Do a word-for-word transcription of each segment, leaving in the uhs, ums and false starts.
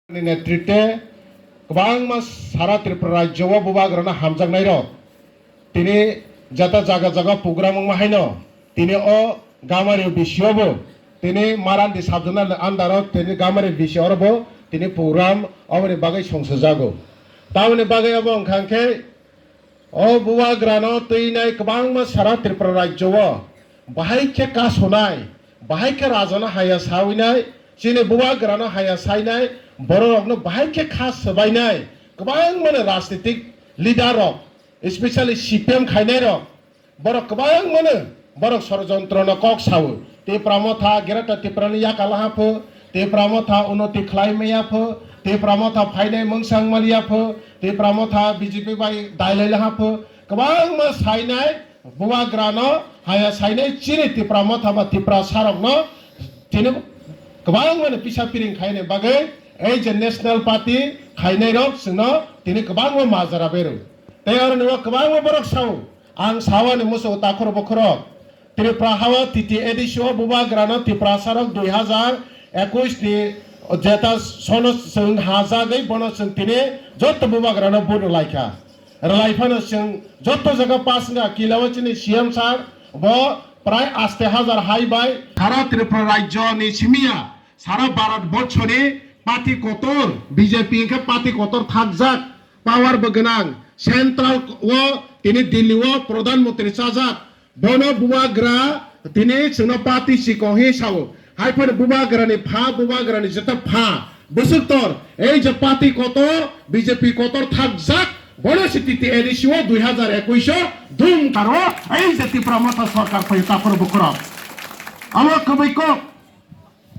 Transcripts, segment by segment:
Ni netritwe kwbangma sara Tripura rajyo o bubagrano hamjaknairok tini jata jaga jaga program wngma haino tini o Gamari bisio bo tini Marandi subzonal under o tini Gamari bisio oro bo tini program oboni bagwi songsojago. Tamoni bagwi obo wngkha khe o bubagrano twinai kwbangma sara Tripura rajyo o bahai khe kasonai, bahai khe rajano haya sawinai, chini bubagrano haya sainai, bororokno bahai khe kha swbainai, kwbangmano rajnitik leader rok, especially C P M khainai rok, borok kwbangmano borok sorojontro no kok sao. Tipra Motha, Greater Tipra ni yakala hapho, Tipra Motha unoti khlai maya pho, Tipra Motha phainai mungsang maliya pho, Tipra Motha B J P bai dailai laha pho, kwbangma sainai bubagrano haya sainai chini Tipra Motha ba Tipra sarokno tini kwbangmano pisa piring khaini bagwi ei je National Party khainai rok chwngno tini kwbangma majra beru. Tei oro nw kwbangma borok sao, ang sawani muchungo takhur bukhurok. Tripura hao T T A D C o bubagrano Tiprasarok dui hazar ekush ni jeta sono chwng hajagwi bono chwng tini joto bubagrano vote rwlaikha. Rwlaiphano chwng joto jaga pass wngkha, kilao chini C M sir bo prai aste hazar hai bai. Sara Tripura rajyo ni simiya, sara Bharat borso ni party kotor, B J P hwnkhe party kotor thakjak, power bo gwnang, central o tini Delhi o pradhan mantri chajak, bono bubagra tini chwngno party chikon hi sao. Hai phano bubagrani pha, bubagrani jeta pha bwswk tor, ei je party kotor, B J P kotor thakjak, bono se T T A D C o dui hazar ekush o dum karo, ei je Tipra Motha sorkar phai takhur bukhurok. Amo kwbui kok,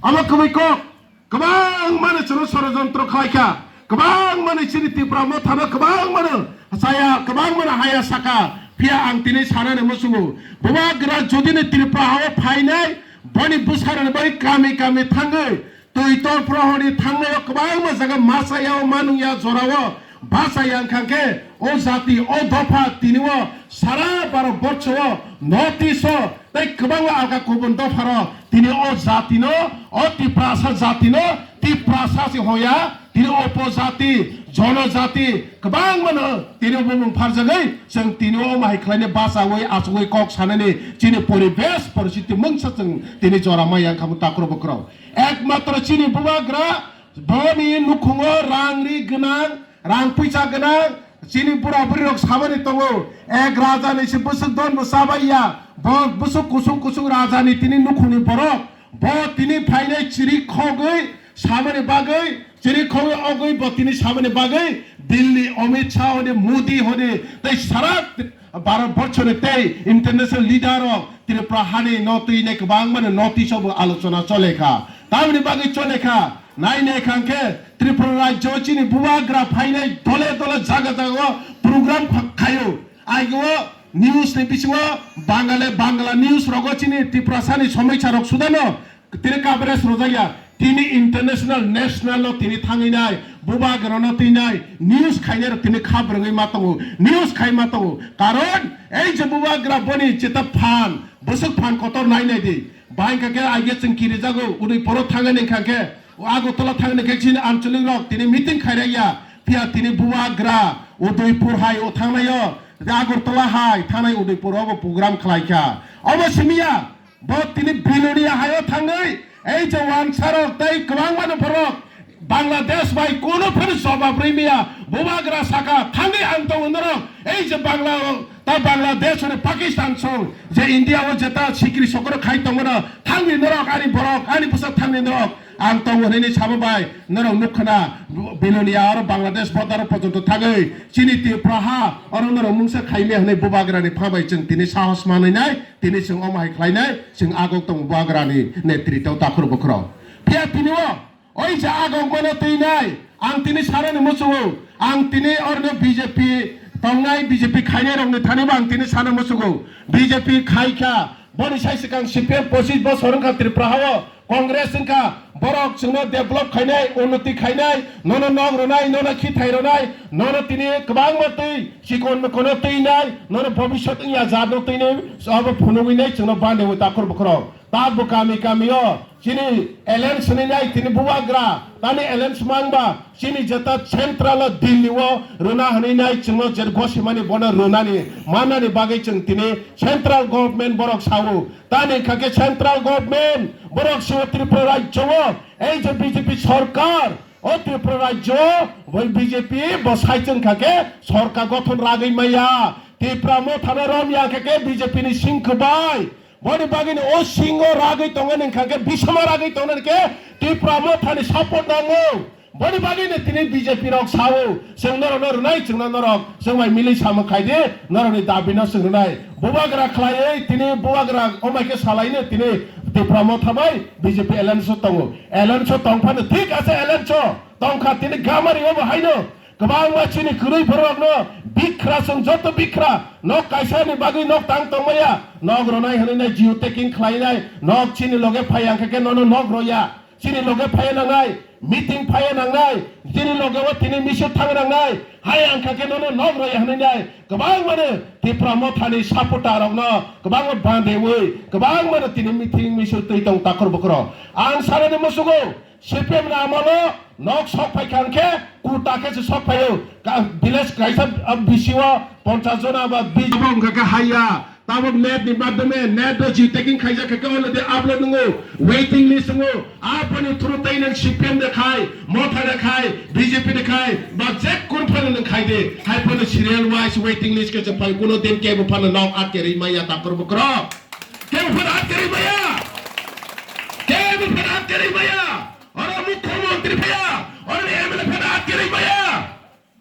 amo kwbui kok. Kwbangmano chwngno sorojontro khlaikha, kwbangmano chini Tipra Mothano kwbangmano chaya, kwbangmano haya saka. Phiya ang tini sanani muchungo, bubagra jodino Tripura hao phainai, boni bwsarokni bai kami kami thangwi twi tor prohorni thangnaio kwbangma jaga machaya o manungya jorao bachaya wngkha khe o jati, o dopha tini o sara Bharat borso o North East o tei kwbangma alka kubun dopharo tini o jatino, o Tiprasa jatino, Tiprasa se hoya, tini upojati, jonojati kwbangmano tini bumung pharjagwi chwng tini o mahai khlaina bachawi achugwi kok sanani chini poribesh poristhiti mungsa chwng tini jora maya wngkha takhro bukhro. Ekmatro chini bubagra boni nukhungo rang ri gwnang, rang puisa gwnang, chini bura buri rok samani tongo, ek raja ni se bwswk don bo chabaiya, bo bwswk kusung kusung raja ni tini nukhungni borok, bo tini phainai chiri khogwi samani bagwi, chiri khogwi ogwi bo tini samani bagwi Delhi Amit Shah hodi, Modi hodi, tei sara Bharat borso ni tei international leader rok Tripura hani no twi nai kwbangma no notice o bo alochona chole kha. Tamoni bagwi chole kha, nai nai kha hwnkhe Tripura rajyo chini bubagra phainai dole dole jaga jaga o program kha-, khaio. Aigeo news ni bisingo Bangale, Bangla news rogo chini Tiprasa ni somosya rok sudano tini coverage rwjakya. Tini international, national no tini thangwi nai, bubagra no twi nai, news khainai rok tini kha bwrwngwi ma tongo, news khai ma tongo. Karon ei je bubagra boni jeta phan, bwswk phan kotor nai nai di. Bai hwnkha khe aigeo chwng kirijago, Udaipur o thangani hwnkha khe, Agartala thangani khe chini ancholikrok tini meeting khairaiya. Phiya tini bubagra Udaipur hai o thangnaio, Agartala hai thangnai Udaipur o bo program khlaikha. Obo simiya, bo tini Bilonia hai o thangwi, ei je wansarok tei kwbangmano borok Bangladesh bai kunu phano jobab rwmaya, bubagra saka, thangwi ang tongo norok, ei je Bangla o, ta Bangladesh hwnwi Pakistan song, je India o jeta sikri sokro khai tongo no, thangwi norok, ani borok, ani bwsa thangwi norok, ang tongo hwnwi sabo bai, norok nukha na, Bilonia oro Bangladesh border o pojonto thangwi, chini Tripura ha, oro norok mungsa khaimaya hwnwi bubagrani pha bai chwng tini sahos manwi nai, tini chwng omo hai khlainai, chwng agok tongo bubagrani netrito takhro bukhro. Phiya tini o, Oi je agok mano twi nai, ang tini sanani muchungo, ang tini orno B J P tongnai, B J P khainai rokni thani bo ang tini sana muchungo, B J P khai kha, boni sai swkang C P M pochis bosor wngkha Tripura hao, Congress wngkha, borok chwngno develop khainai, unnoti khainai, nono nok rwnai, nono khithai rwnai, nono tini kwbangma twi chikon mikono twi nai, nono bobiswt wngya jatno twi nai, abo phunugwi nai chwngno bande wi takhur bukhurok. Tabuk kami kami o chini alliance hwnwi nai tini bubagra, tani alliance mangba chini jeta central o Delhi o rwna hwnwi nai chwngno jer gosimani bono rwnani mannani bagwi chwng tini central government borok sao. Tani kha khe central government borok sio Tripura rajyo o ei je B J P sorkar, o Tripura rajyo o bai B J P bo saichung kha khe sorkar gothon ragwi maya. Tipra mothano romya kha khe B J P ni sing kwbai. Boni bagwino o singo ragwi tongani wngkha khe, bisama ragwi tongani khe Tipra mothani support nango. Boni bagwino tini B J P rok sao, chwng norokno rwnai, chwngno norok chwng bai milwi samung khai di, norokni dabino chwng rwnai. Bubagra khlaiwi tini bubagra omai khe salaino tini Tipra motha bai B J P alliance o tongo. Alliance o tong phano thik ase, alliance o tong kha tini gamari obo haino. Kwbangma chini kwrwi borokno bikra, chwng joto bikra nok kaisani bagwi nok tang tongmaya, nok rwnai hwnwi nai, geo tagging khlainai, nok chini loge phai ang kha khe nono nok roya, chini loge phai nangnai, meeting phai nangnai, chini loge o tini misil thang nangnai, hai ang kha khe nono nok roya hwnwi nai kwbangmano Tipra mothani supporter rokno kwbangma bandewi kwbangmano tini meeting misil twi tong takhor bukhoro. Ang sanani musugo, C P M ni amolo nok sok phai kha hwnkhe, kuta khe se sok phaio. Ka-, village kaisa, ah, B C o ponchas jona ba B C o wngkha khe haya. Tabuk net ni madhyame, net o geo tagging khaijak kha khe already upload wngo, waiting list wngo. Aboni through tei nwng C P M de khai, motha de khai, B J P de khai, ba je kun phano nwng khai de. Hai phano serial wise waiting list khe se phai, kuno din kebo phano nok atkerwi maya takhor bukhoro. Kebo phano atkerwi maya. Kebo phano atkerwi maya. Oro mukhyamantri phaiya, oro M L A phaiya, atkerwi maya.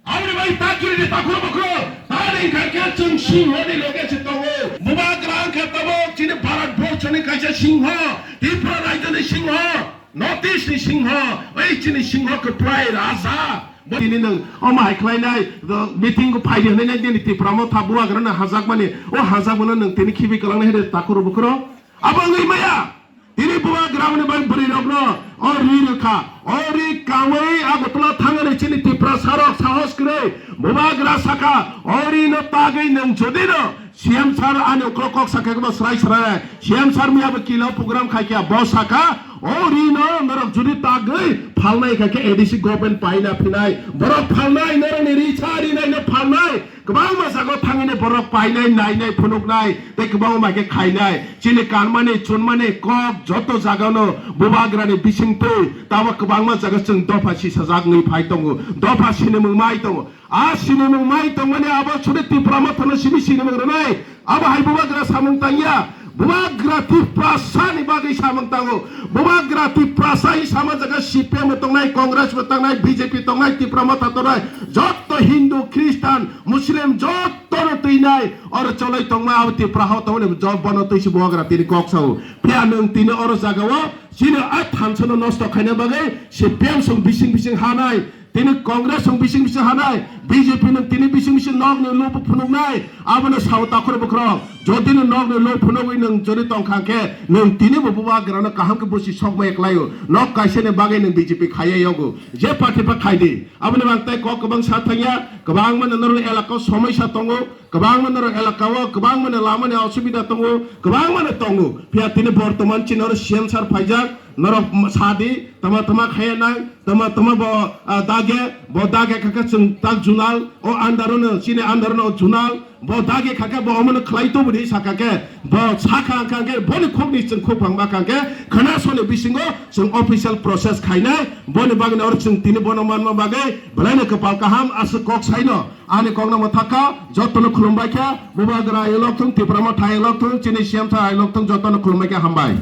Aboni bai takiri ni takhro bukhro, tani wngkha khe chwng singhoni loge se tongo. Bubagra wngkha tabuk chini Bharat borso ni kaisa singho, Tripura rajyo ni singho, North East ni singho, oi chini singho kwplai raja. Bo tini nwng omo hai khlainai, meeting o phaidi hwnwi nai nini Tipra motha bubagra no hajakmani, o hajakmano nwng tini khibi kwlangnai hwnwi takhro bukhro. Abo wngwi maya. Tini bubagra mani bai bwrwi rokno o ri rwkha. O ri kawi Agartala thangani chini Tiprasa rok sahos kwrwi. Bubagra saka, o ri no tagwi nwng jodi no C M sir ani uklok kok sakha khe bo srai srai. C M sir miya bo kilo program khai khe bo saka, o ri no norok jodi tagwi phalnai kha khe A D C government paina phinai. Borok phalnai, norok ni ri cha ri nai no phalnai. Kwbangma jaga thangwi borok painai, nainai, phunuknai, tei kwbangma khe khainai. Chini kanmani, chunmani kok joto jagano bubagrani bisingtwi tamo kwbangma jaga chwng dopha sisajak wngwi phai tongo, dopha sinimung mai tongo. A sinimung mai tongmani abo suri Tipra mothano simi sinimung rwnai, abo hai bubagra samung tangya. Bubagra Tiprasani bagwi samung tango. Bubagra Tiprasa hi sama jaga C P M bo tongnai, Congress bo tongnai, B J P tongnai, Tipra motha tongnai. Jotto Hindu, Christian, Muslim jotto no twinai. Oro cholai tongma abo Tipra hao tongo ni jo bono twi si bubagra tini kok sao. Phiya nwng tini oro jaga o chini a thansa no nosto khaina bagwi C P M song bising bising hanai. Tini Congress rok bising bising hanai, B J P nwng tini bising bising nok ni lubu phunuknai, abono sao takhro bukhro. Jodi nwng nok ni lubu phunugwi nwng jodi tongkha khe, nwng tini bo bubagrano kaham khe busi sokmaya kwlaio. Nok kaisa ni bagwi nwng B J P khaiya yogo. Je party pha khaidi. Aboni bagwi tei kok kwbang sa thangya, kwbangma norok elaka o somoisa tongo. Kwbangma norok elaka o, kwbangma ni lama ni osubida tongo, kwbangma no tongo. Phiya tini bortoman chini oro C M sir phaijak, norok sadi, tama tama khaya nang, tama tama bo, ah, dage, bo dage kha khe chwng tak junal, o andaro no, chini andaro no junal, bo dage kha khe bo omo no khlai to budi sakha khe, bo sakha kha khe boni khok ni chwng khok phang ma kha khe, khana soni bisingo chwng official process khainai, boni bagwi oro chwng tini bono manma bagwi, belai no kwpal kaham aswk kok saino. Ani kokno mwthakha, jotono khulumbai kha, bubagra ayolok thung, Tipra motha ayolok thung, chini C M sir ayolok thung, jotono khulumbai kha, hambai.